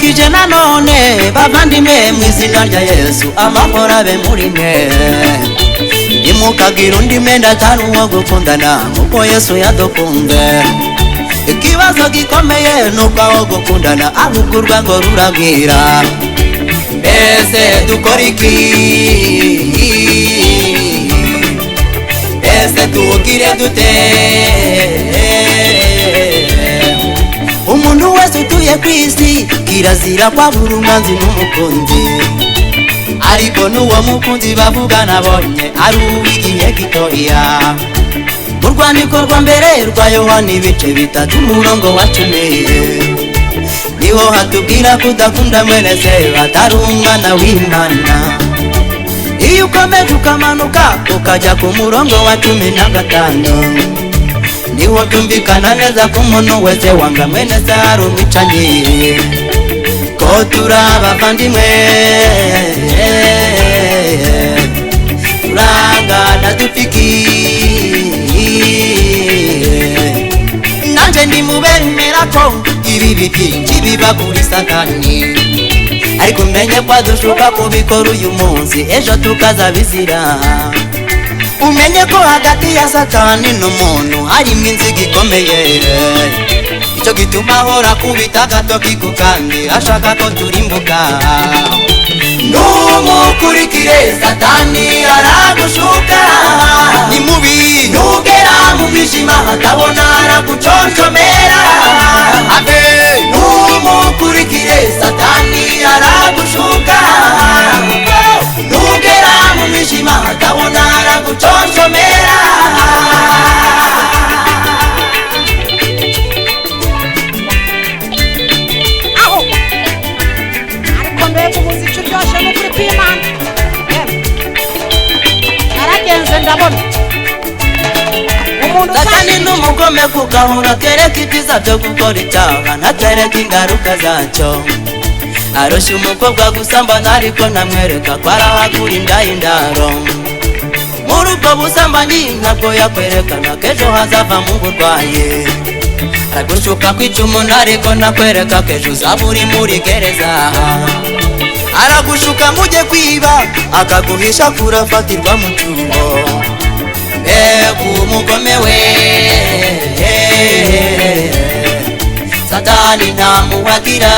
Ndabaramukije nanone bavandimwe mu izina rya Yesu, amahoro abe muri mwe. Ntimukagira undi mwenda atari uwo gukundana nk'uko Yesu yadukunze. Ikibazo gikomeye nuko aho gukundana ahubwo urwango ruragwira. Mbese dukora iki? Mbese tugire dute? Umuntu wese utuye ku isi kirazira kwabura umwanzi n'umukunzi, ariko n'uwo mukunzi bavuga nabonye ari uw'igihe gitoya. Mu rwandiko rwa mbere rwa Yohana ibice 3 umurongo wa 10 niho hatubwira kudakunda mwene se atari umwana w'Imana. Iyo ukomeje ukamanuka ukajya ku murongo wa 15 niho byumvikana neza ko umuntu wese wanga mwene se ari umwicanyi. Ko turi abavandimwe turangana dupiki, nanje ndimubemera ko ibibi byinshi biba kuri Satani, ariko umenye ko adushuka kubikora uyu munsi ejo tukazabizira. Umenye ko hagati ya Satani n'umuntu harimo inzigo ikomeye, icyo gituma ahora kubita agatoki ku kandi ashaka ko turimbuka. Numukurikire Satani aragushuka, ni mubi nugera mu mwijima atabona araguconshomera. Ave numukurikire Satani aragushuka, nugera mu mwijima atabona araguconshomera. Aho ariko mbega umuziki uryoshye n'ukuri kw'Imana. Naragenze ndabona umuntu. Satani n'umugome kugahura kereka ibyiza byo gukora icyaha ntatereka ingaruka zacyo. Arosha umukobwa gusambana ariko ntamwereka ko arahagura inda y'indaro. Muri ubwo busambanyi ntabwo yakwerekana ko ejo hazavamo uburwayi. Aragushuka kwica umuntu ariko ntakwereka ko ejo uzaba uri muri gereza. Aragushuka mujye kwiba akaguhisha kurafatirwa mu cyuho. Mbega umugome we, Satani ntamuhagira.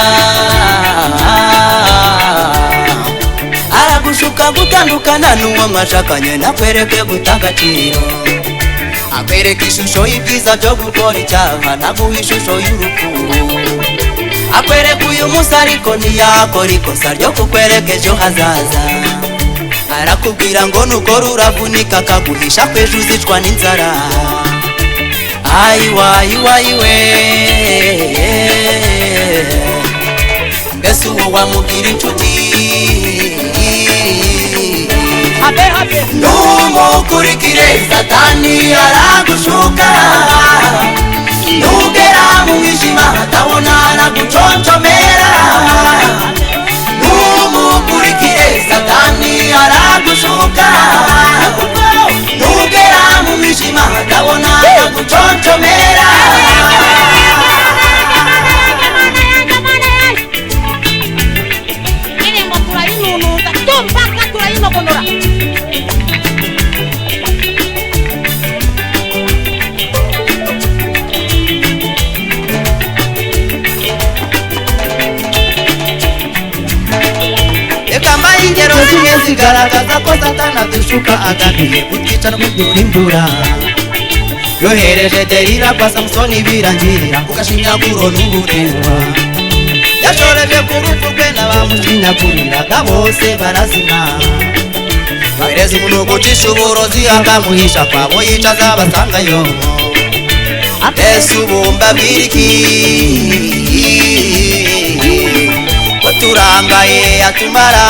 Aragushuka gutandukana n'uwo mwashakanye nakwereke guta agaciro. Akwereka ishusho y'ibyiza byo gukora icyaha naguha ishusho y'urupfu. Akwereka uyu munsi ariko ntiyakora ikosa ryo kukwereka ejo hazaza. Arakubwira ngo nukora uravunika akaguhisha ko ejo uzicwa n'inzara. Ayiwa ayiwa ayiwe, mbese uwo wamugira inshuti? Habe habe. Numukurikire Satani aragushuka, nugera mu mwijima atabona araguconshomera. Numukurikire Satani aragushuka, nugera mu mwijima atabona araguconshomera. Indirimbo turayinunuza tumpaka turayinogonora. Reka mbahe ingero zimwe zigaragaza ko Satani adushuka agambiriye kutwica no kuturimbura. Yohereje Delila kwa Samusoni birangira kugashinyaguro n'uburetwa. Yashoreje ku rupfu rwe n'abamushinyaguriraga bose barazima. Yohereza umuntu gucisha uburozi akamuhisha kwabo yica azabasangayo. Mbese ubu mbabwira iki? Ko turangaye atumara.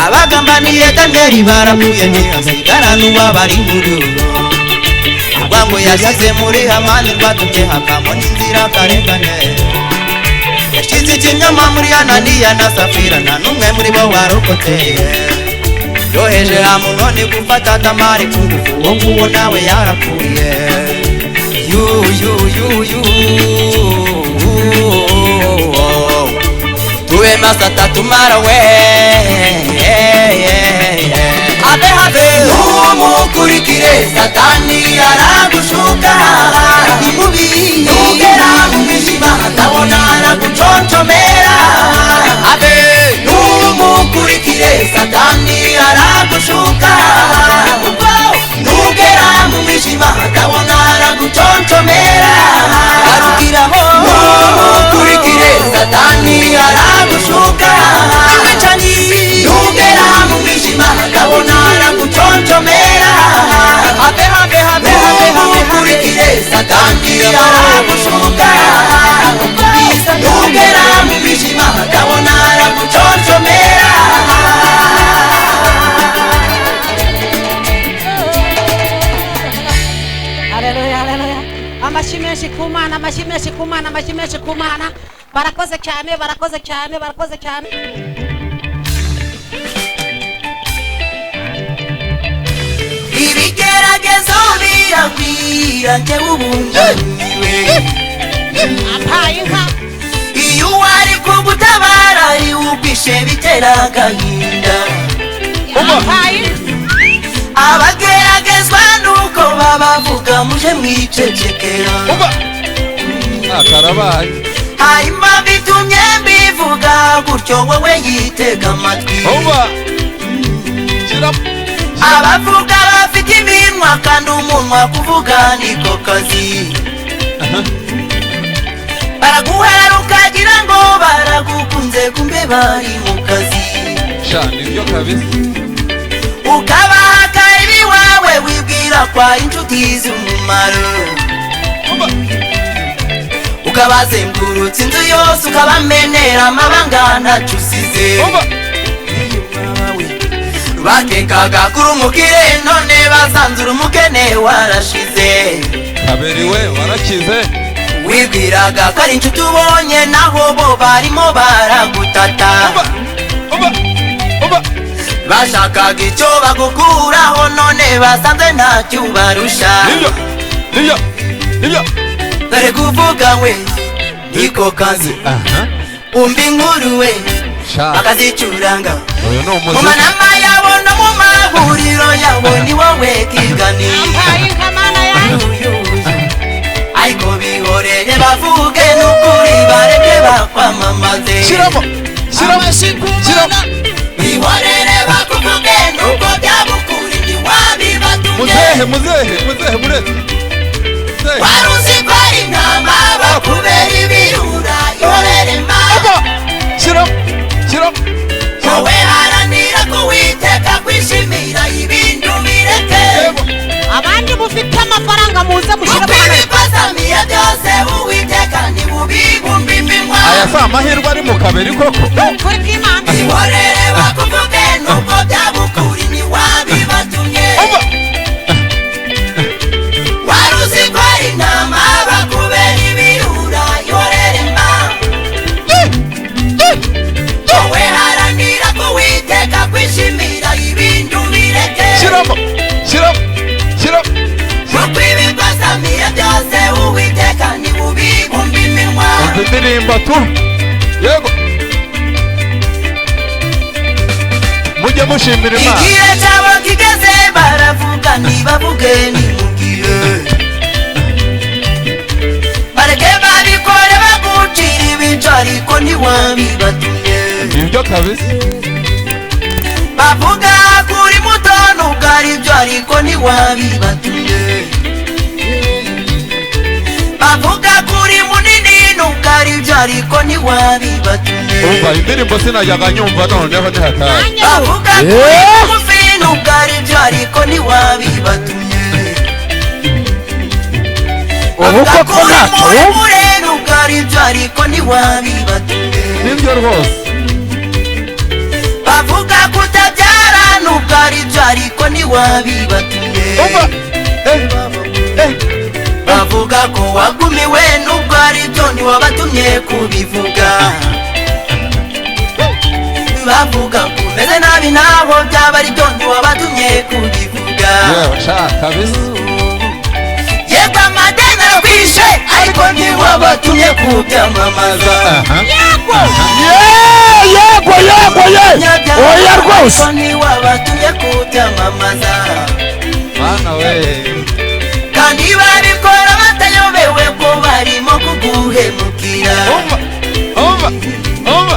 Abagambaniye Daniyeli baramuye ntihasigara n'uwabari inkuru. Urwango yashyize muri Hamani rwatumye havamo n'inzirakarengane. Yashyize ikinyoma muri Ananiya na Safira nta n'umwe muri bo warokotse. Yoheje Amunoni gufata Tamari ku ngufu, uwo nguwo nawe yarapfuye. Yu yu yu yu. Amasasu atatumara we. Habe habe numukurikire, satani aragushuka, ni mubi. Nugera mu mwijima ndabona araguconchomera. Habe numukurikire, satani aragushuka, nugera mu mwijima ndabona araguconchomera. Arukiraho numukurikire, satani aragushuka, nugera mu mwijima ndabona araguconchomera. Habe habe habe habe numukurikire, satani aragushuka, nugera mu mwijima ndabona araguconchomera. Haleluya, haleluya. Amashyi menshi ku Mana, amashyi menshi ku Mana, amashyi menshi ku Mana. Barakoze cyane, barakoze cyane, barakoze cyane. Ibigeragezo biragwira, njyewe ubu ndumiwe. Ampaye inka. Iyo uwari kugutabara ari ukwishe bitera agahinda. Ampaye inka. Abageragezwa nuko babavuga muje mwicecekera. Karabaye. Hanyuma bitumye mbivuga gutyo, wowe yitega amatwi. Abavuga bafite iminwa kandi umunwa kuvuga niko kazi. Baraguhera ukagira ngo baragukunze, kumbe bari mu kazi. Sha nibyo kabisa. Ukabaha karibi wawe wibwira kwa inshuti z'umumaro. Ukabazengurutsa inzu yose, ukabamenera amabanga ntacyo usize. Bakekaga kuri umukire none basanze uri umukene warashize. Kaberi we warakize. Wibwiraga ko ari inshuti ubonye, naho bo barimo baragutata. Bashakaga icyo bagukuraho none basanze ntacyo ubarusha. Nibyo nibyo nibyo. Dore kuvuga we niko kazi, umva inkuru we bakazicuranga. Uyu ni Mu umuziki. manama yabo no mu mahuriro yabo ni wowe kigani. Ampaye inka Mana yanjye. Ariko bihorere bavuge n'ukuri, bareke bakwamamaze. Shyiramo, shyiramo, shyiramo. Bihorere bakuvuge nubwo byabukuri ntiwabibatumye. Muzehe, muzehe, muzehe, muretse. Muzehe. Wari uzi ko ari intama bakubera ibirura, ihorere ma. Shyiramo, shyiramo. Wowe haranira kuwiteka kwishimira, ibindi ubireke. Yego. Abandi mufite amafaranga muze mushyire Kuko mu kanwa. ibipasamiye byose Uwiteka ntibubibumba iminwa. Aya si amahirwe ari mu kabiri koko. Ukuri kw'Imana. Ihorere bakuvuge nubwo byabukuri ntiwabibatumye. Umva. Wari uzi ko ari intama bakubera ibirura, ihorere ma. Wowe haranira kuwiteka kwishimira, ibindi ubireke. Shyiramo, shyiramo, shyiramo. Kuko ibipasamiye byose Uwiteka ntibubibumba iminwa. Umva indirimbo tu. Yego. Mujye mushimira Imana. Igihe cyabo kigeze baravuga, ntibavuge nimubwire. Bareke babikore bagucira ibico, ariko ntiwabibatumye. Nibyo kabisa. Bavuga kuri muto nubwo ari byo, ariko ntiwabibatumye. Bavuga kuri munini nubwo ari byo, ariko ntiwabibatumye. Umva indirimbo sinajyaga nyumva noneho ntihatari. Nanjye Bavuga kuri mugufi nubwo ari byo, ariko ntiwabibatumye. Ubu Bavuga koko kuri ntacyo wumva. muremure nubwo ari byo, ariko ntiwabibatumye. Nibyo rwose. Bavuga kutabyara nubwo ari byo, ariko ntiwabibatumye. Umva. Eh, eh. Bavuga ko wagumiwe nubwo ari byo, ntiwabatumye kubivuga. Bavuga ko umeze nabi nabo byaba ari byo, ntiwabatumye kubivuga. Yewe sha kabisa. Yego amadeni arakwishe, ariko ntiwabatumye kubyamamaza. Aha. Yego. Yeah! Yego, yego, ye, oya rwose. Ntiwabatumye kubyamamaza. Mana we. Kandi babikora batayobewe ko barimo kuguhemukira. Umva, umva, umva.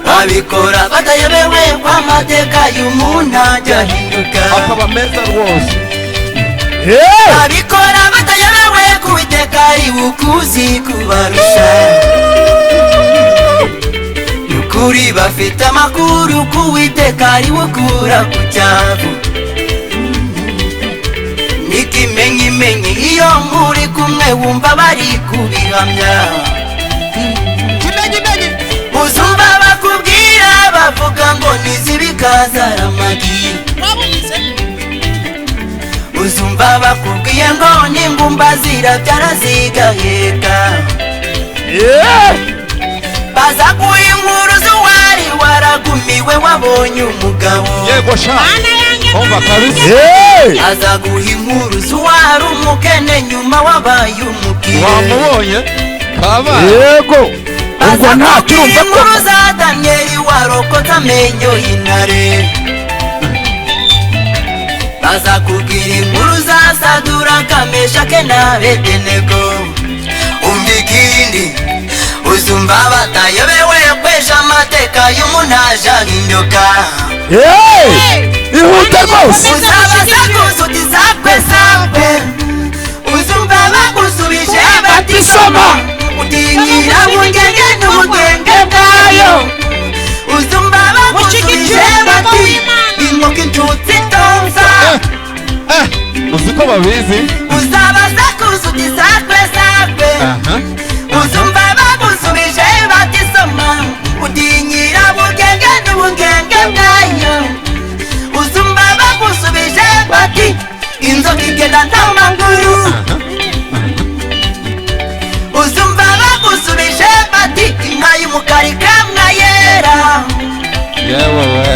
Babikora batayobewe ko amateka y'umuntu ajya ahinduka. Akaba meza rwose. Babikora batayobewe ko Uwiteka ari bukuzi kubarusha. Nukuri bafite amakuru ko Uwiteka ari bukura ku cyavu. N'ikimenyimenyi, iyo muri kumwe wumva bari kubihamya. Uzumva bakubwira, bavuga ngo nizibikazaramagi. Uzumva bakubwiye ngo n'ingumba zirabyara zigaheka. Baza guha inkuru z'uwari waragumiwe wabonye umugabo. Yego sha. Umva kabisa. Aza guha inkuru z'uwari umukene, nyuma wabaye umukire. Wamubonye kaba. Yego, ubwo Aza ntacyo kubwira urumva ko inkuru za Daniyeli warokotse amenyo y'intare. Baza kubwira inkuru za Saduraka, Meshake na Abedenego. Umva ikindi, uzumva batayobewe kwesha amateka y'umuntu ajahinduka. Ihute rwose. Uzabasakuza uti sakwe sakwe, uzumva bagusubije bati soma. Utinyira bugenge n'ubugenge bwayo. Uzumva bagusubije bati inkoko inshuti itonza. Uzi ko babizi. Uzabasakuza uti sakwe sakwe, uzumva bagusubije bati soma. Utinyira bugenge n'ubugenge bwayo. Uzumva bagusubije bati inzoka igenda n'amaguru. Uzumva bagusubije bati inka y'umukara ikamwa yera. Yewe we.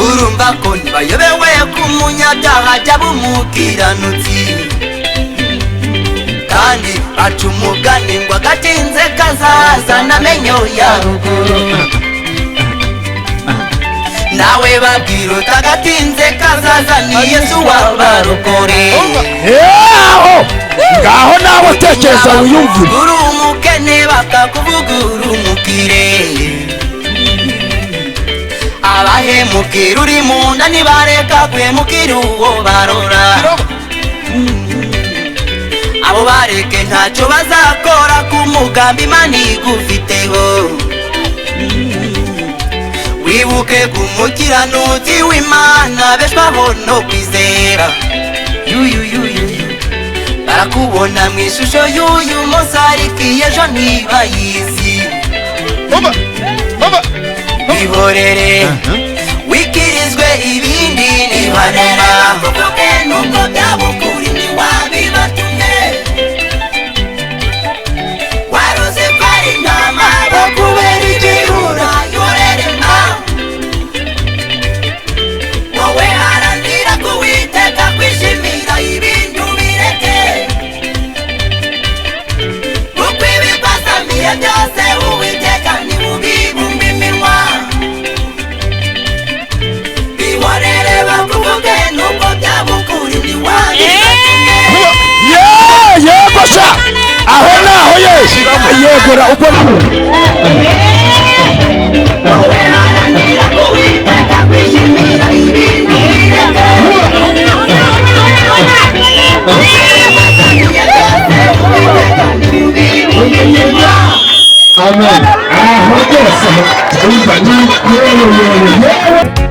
Urumva ko ntibayobewe ko umunyabyaha ajya bumukiranutsi. Kandi baca umugani ngo agatinze kazazana amenyo ya ruguru. Nawe babwira utagatinze kazaza ni Yesu wabarokore. Aho ngaho nawe tekereza wiyumvire. Uri umukene bakakuvuga uri umukire. Abahemukira uri mu nda ntibareka guhemukira uwo barora. Abo bareke, ntacyo bazakora ku mugambi Imana igufiteho. Wibuke ku mukiranutsi w'Imana beshwaho no kwizera. Yuyuyuyu, barakubona mu ishusho y'uyu munsi, ariko ejo ntibayizi. Umva, umva. Bihorere, wikirizwe, ibindi nibanema. Kuvuge nubwo byaba ukuri, ntiwabibatumye. Waruzi ko ari intama bakubera igihura. Yorerema wowe, haranira kuwiteka kwishimira, ibindi ubireke, kuko ibipasamiye byose Uwiteka ntibubibumba iminwa. Bihorere bakuvuge nubwo byaba ukuri, ntiwabibatumye. Ye, yego sha, aho naho ye, yegora ubwo. Wowe haranira kuwiteka kwishimira, ibindi ubireke, kuko ibipasamiye byose Uwiteka ntibubibumba iminwa. Amen. Aho rwose umva ni yewe, yewe, yewe.